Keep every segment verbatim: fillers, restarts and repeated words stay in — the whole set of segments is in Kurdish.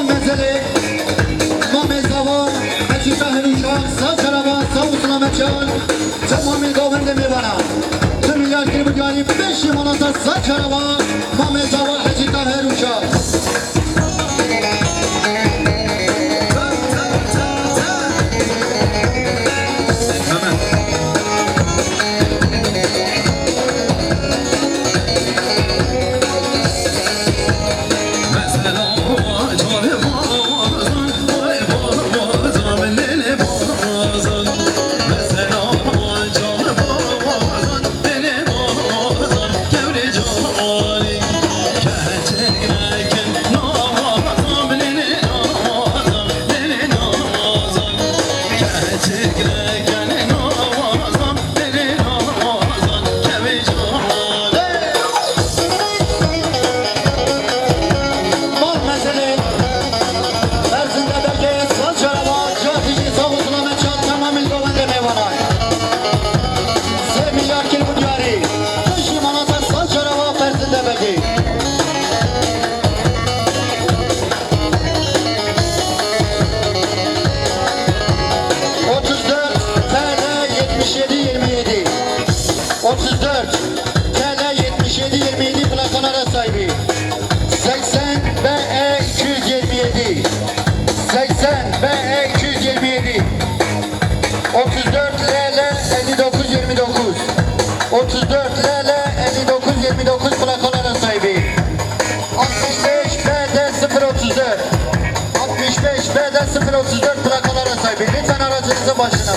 Mezelê, Mamê Zawan, Hecî Tahir Uşak, sağ çarava, sağ û selamet can, temamê govendê mêvana. Tüm yar kir bu diyarî beşî manata sağ çarava, Mamê Zawan, Hecî Tahir Uşak. Mal mezelê, Ferzinde Begê, saz çarava, cihazî sağ û selamet can, temamê govendê mêvanan. Sê milyar kil bu diyarî, beşî manata saz çarava, Ferzinde Begê. Otuz dört T L yetmiş yedi yirmi yedi. Otuz dört T L yetmiş yedi yirmi yedi plakalara sahibi. Seksen B E iki yüz yirmi yedi. Seksen B E iki yüz yirmi yedi. Otuz dört L L elli dokuz yirmi dokuz. Otuz dört L L elli dokuz yirmi dokuz plakalara sahibi. Altmış beş B D sıfır otuz dört. Altmış beş B D sıfır otuz dört plakalara sahibi. Lütfen aracınızın başına.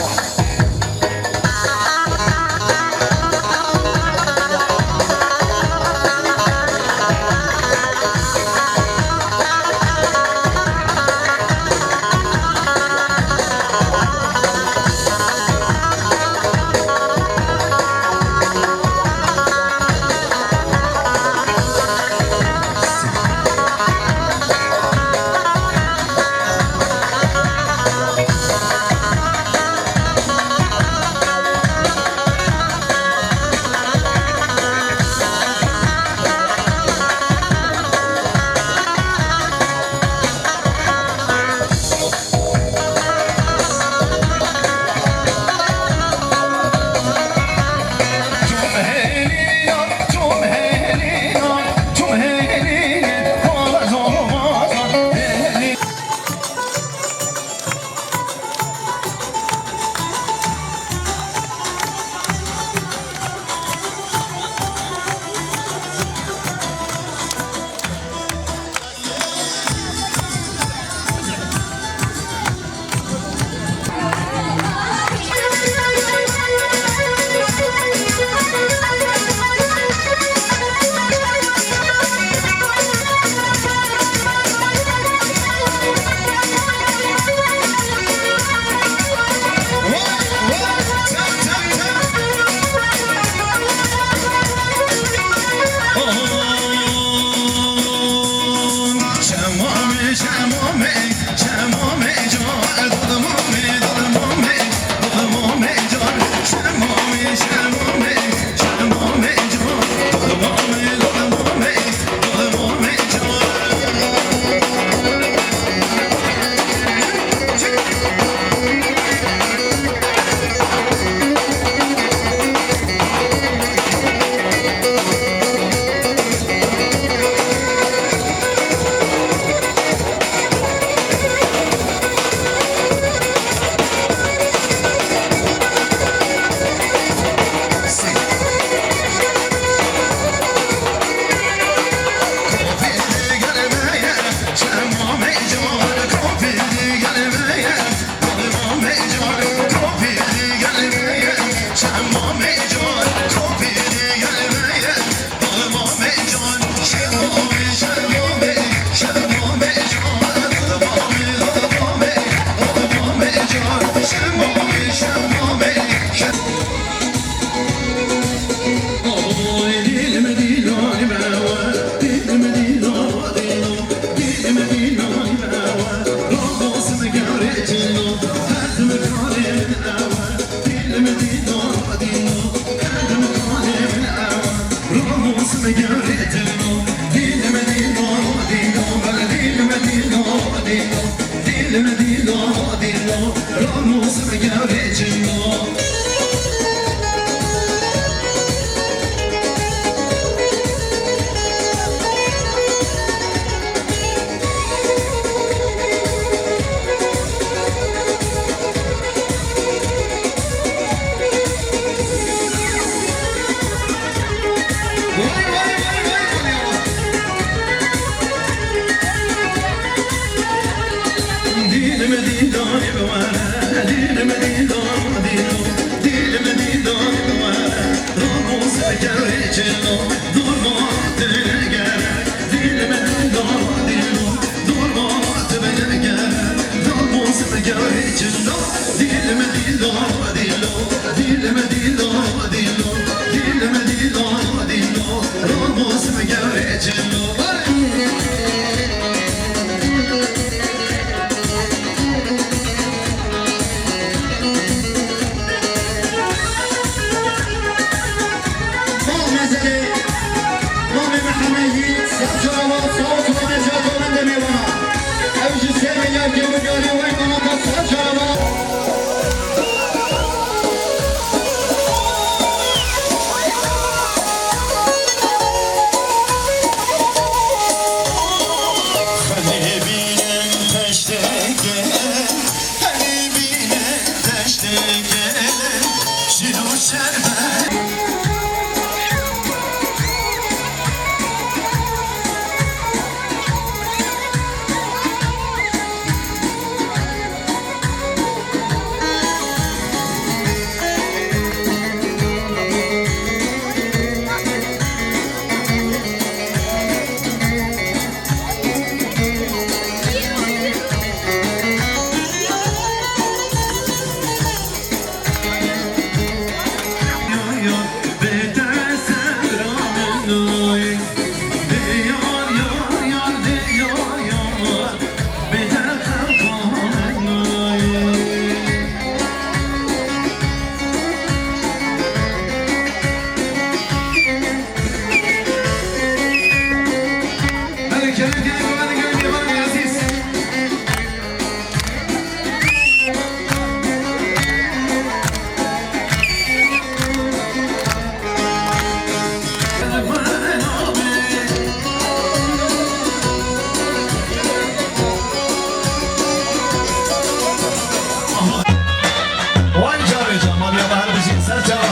Vay canê can, Maria Bahar bijî, ser çava.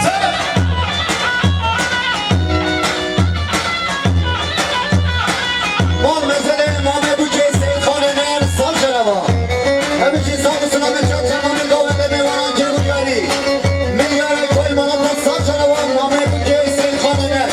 Ser! Mal mesele mame bu cê Seyîd Xanê Ner, sal çava. Em jî sağ olsun, Ahmet Can, tamamı gavende meyvanan kir bu yarî. Milyara koy manata sal çava, mame bu cê Seyîd Xanê Ner.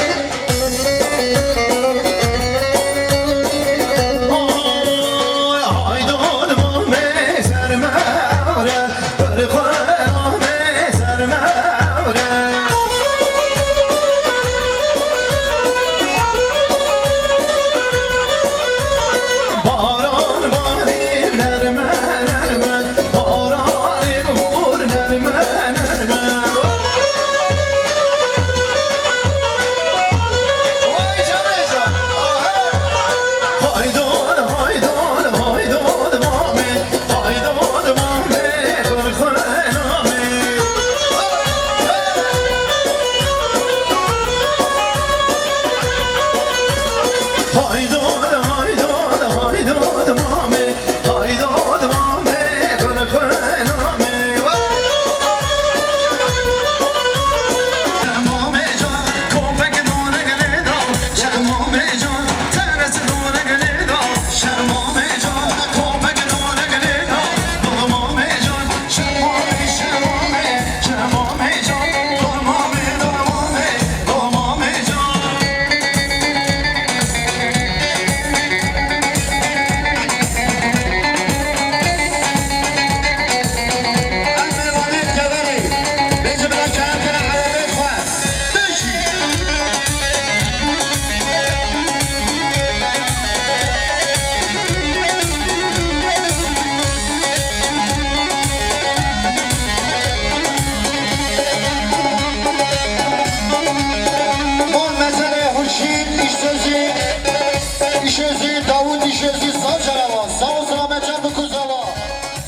Mal meselê Hurşîd Îşsözî, Îşözî, Davût Îşözî, sağ ol canava, sağ ol selamet can, bikû zava,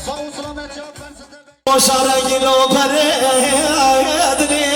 sağ ol selamet can, ben size Şarengî lo perê dilê.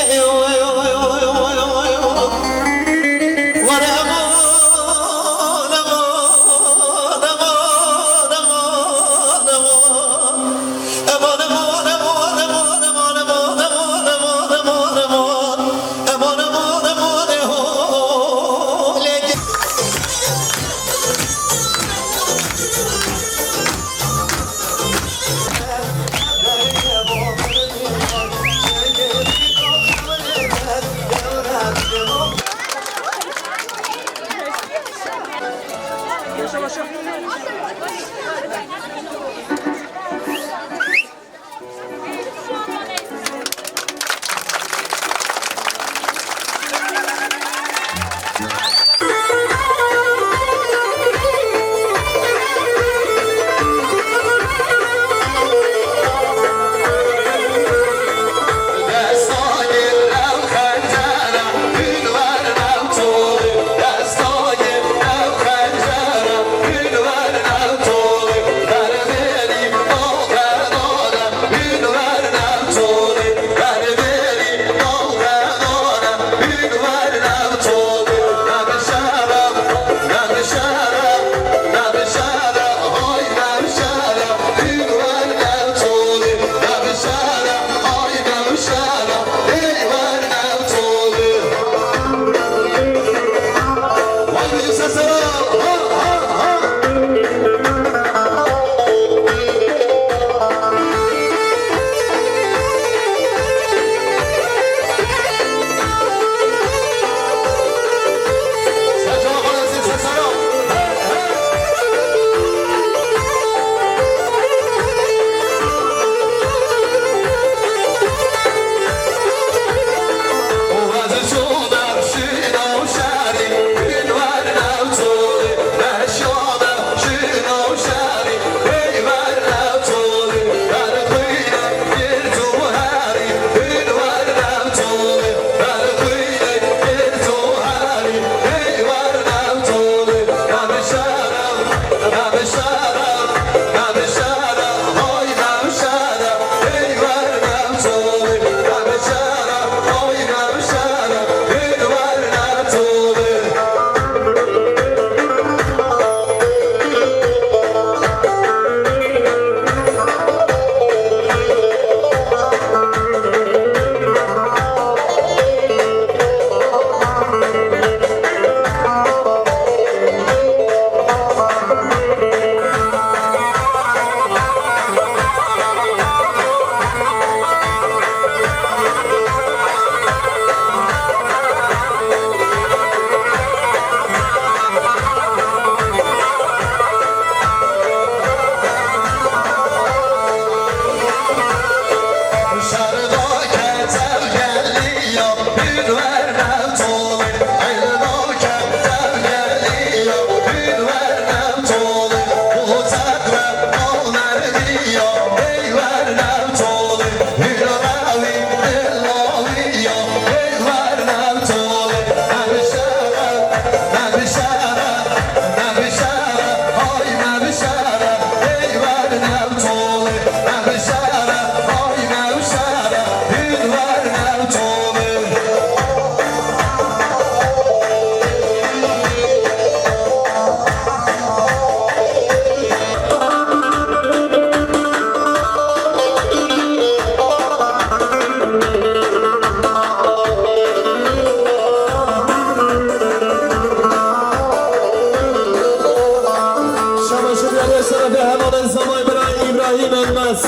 Zavay birayê Îbrahîm Elmes.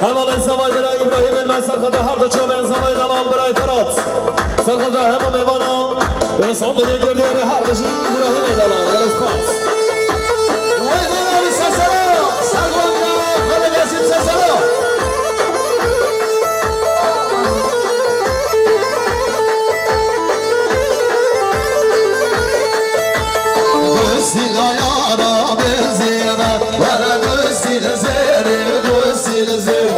Hevalên zavay birayê Îbrahîm Elmes, serxeta her du çavên zavay delal birayê Ferat. Serxeta hemû mêvana, Rêsandinê girdiye re her bijî Îbrahîmê delal. Gelek spas. Wey delal sesera, servan bira, xelebesî sesera. Gusîla yara bizîne, were gusîl zêrê, gusîl zêr.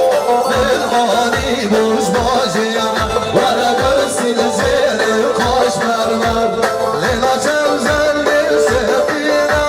Fil anî boş bajiyane, were gusîl zêrê, kaş mermer. Lêla çew zerrê sepîne,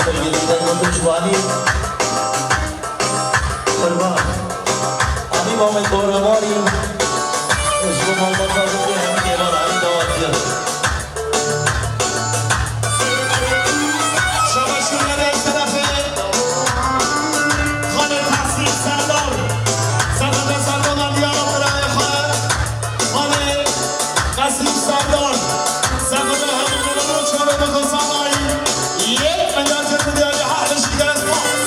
Belgê dîdan min tu ciwanî. Qurban. Alî Mamed Doramarî. Ji bo malbata bike hemî kêvan Alî dawetiye. Şabaşkirine de şerefê Xalê Qasîm Serdar. Serdar Serdar Diyarbakır'a Xalê Qasîm Serdar, sexde hemî çarê bi xizanayî yê milyar cem diyarî hahli şî gelespas.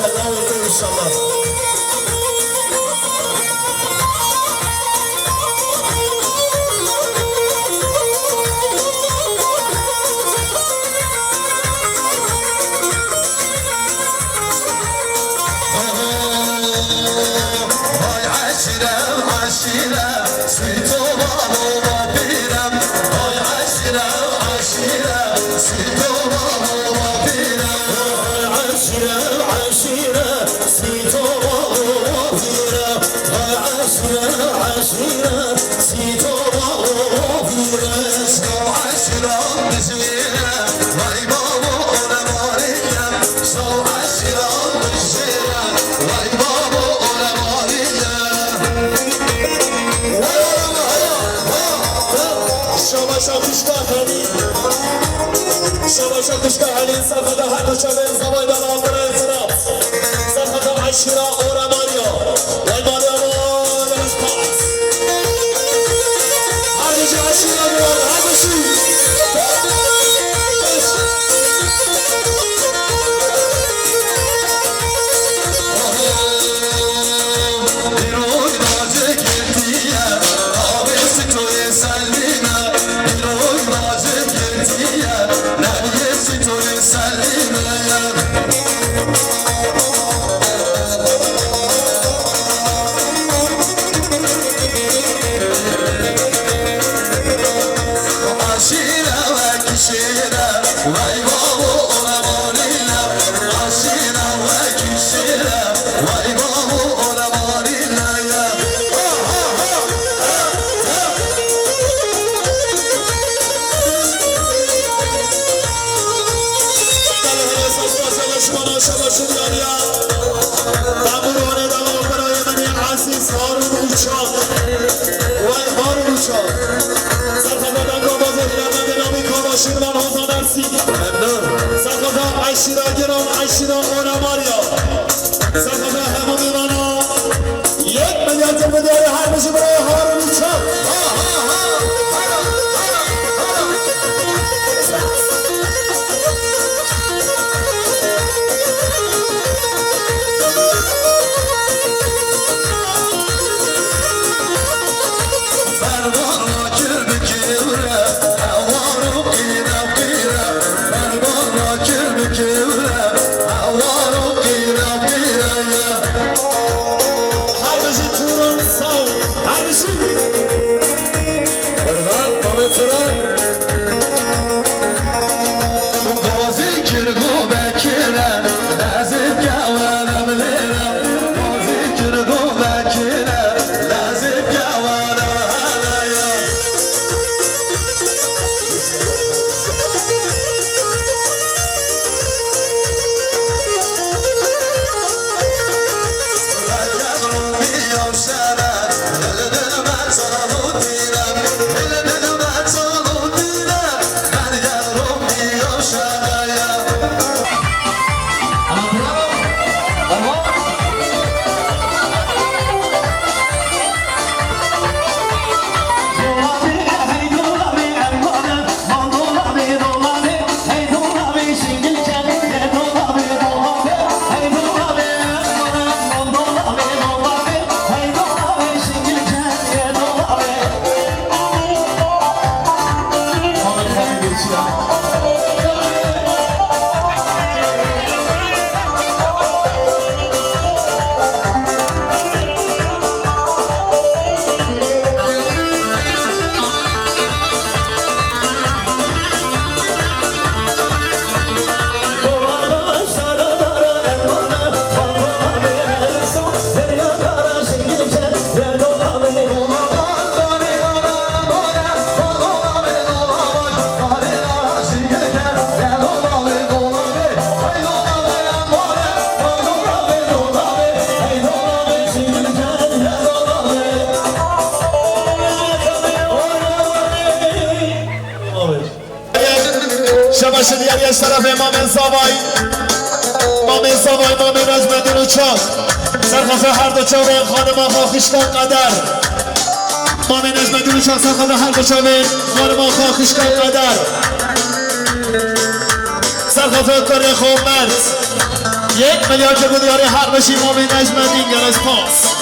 Allah'a emanet olun inşallah. Vay eşîre, eşîre, sîto balo bapîre. Vay eşîre, eşîre, sîto balo bapîre. Vay eşîre, eşîre, sîto balo bapîre. Vay eşîre, eşîre, sîto balo bapîre. Sîto eşîre, bijîre, vay babo, ole bariye. Sağ eşya dışarı, vay babo, ola bariye. Şabaşa kuşka hali, şabaşa kuşka hali, safada hadi çabe zavayda la bırakıra. Safada aşira ora Mario, vay Mario, vay Mario. Hadi aşira, hadi. Aşîre wekî şêre, vay babo, ola marîne. Aşîre wekî şêre, vay babo, ola marîne ye. Şabaşa, şabaşa, şabaşa. Tamburone da lo biraye menî ezîz Harun Uçak. Vay Harun Uçak. Serhede dengabazê hünermendê navî Kava Şirvan Hozan Ersî. Memnun. Serhede eşîra giran, eşîra Ora Maria. Serhede hemû mîvana. Yek milyar Tirk milyarê her bijî birayê Harun Uçak. Ha, ha, ha. Her bijî Turan sağ ol. Her bijî. Kurban, Mehmet Turan. Gazî kir go bekire, lazim ke welem lêre. Gazî kir go bekire, lazim ke welem hele ye. Şebaşi diyar yeş tarafê Mamê Zavay. Mamê Zavay, Mamê Necmedîn Uçak. Serxafê her du çavên xanima xwe xişka Qeder. Mamê Necmedîn Uçak, serxafê her du çavên xanima xwe xişka Qeder. Serxafê kurê xwe Mert. Yek milyar ji bo diyarê Herbeşî Mamê Necmedîn, gelek spas.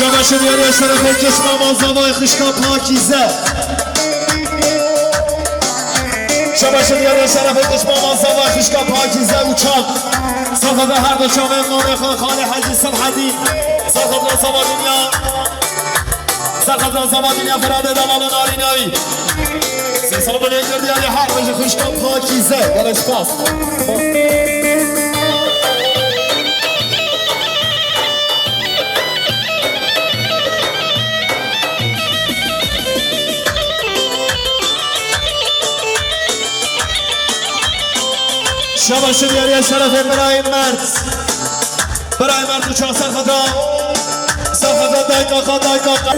Şabaşê diyarê şerefê çeşma mazavay xişka Pakîze. Şabaşê diyarê şerefê çeşma mazavay xişka Pakîze û çak. Serxwe her du çavên mamê xwe Xalê Hecî Selhedîn. Serxwe zava dinya. Serxwe zava dinya, Firadê delalê narînayî. Sê sal bilê girdiya lê her ji xişka Pakîze. Gelek spas. Şabaşê diyarê şerefê birayê Mert. Birayê Mert û çax serxeda. Serxeda dayka xwe, dayka xwe.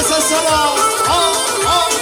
Sesela, ha, ha.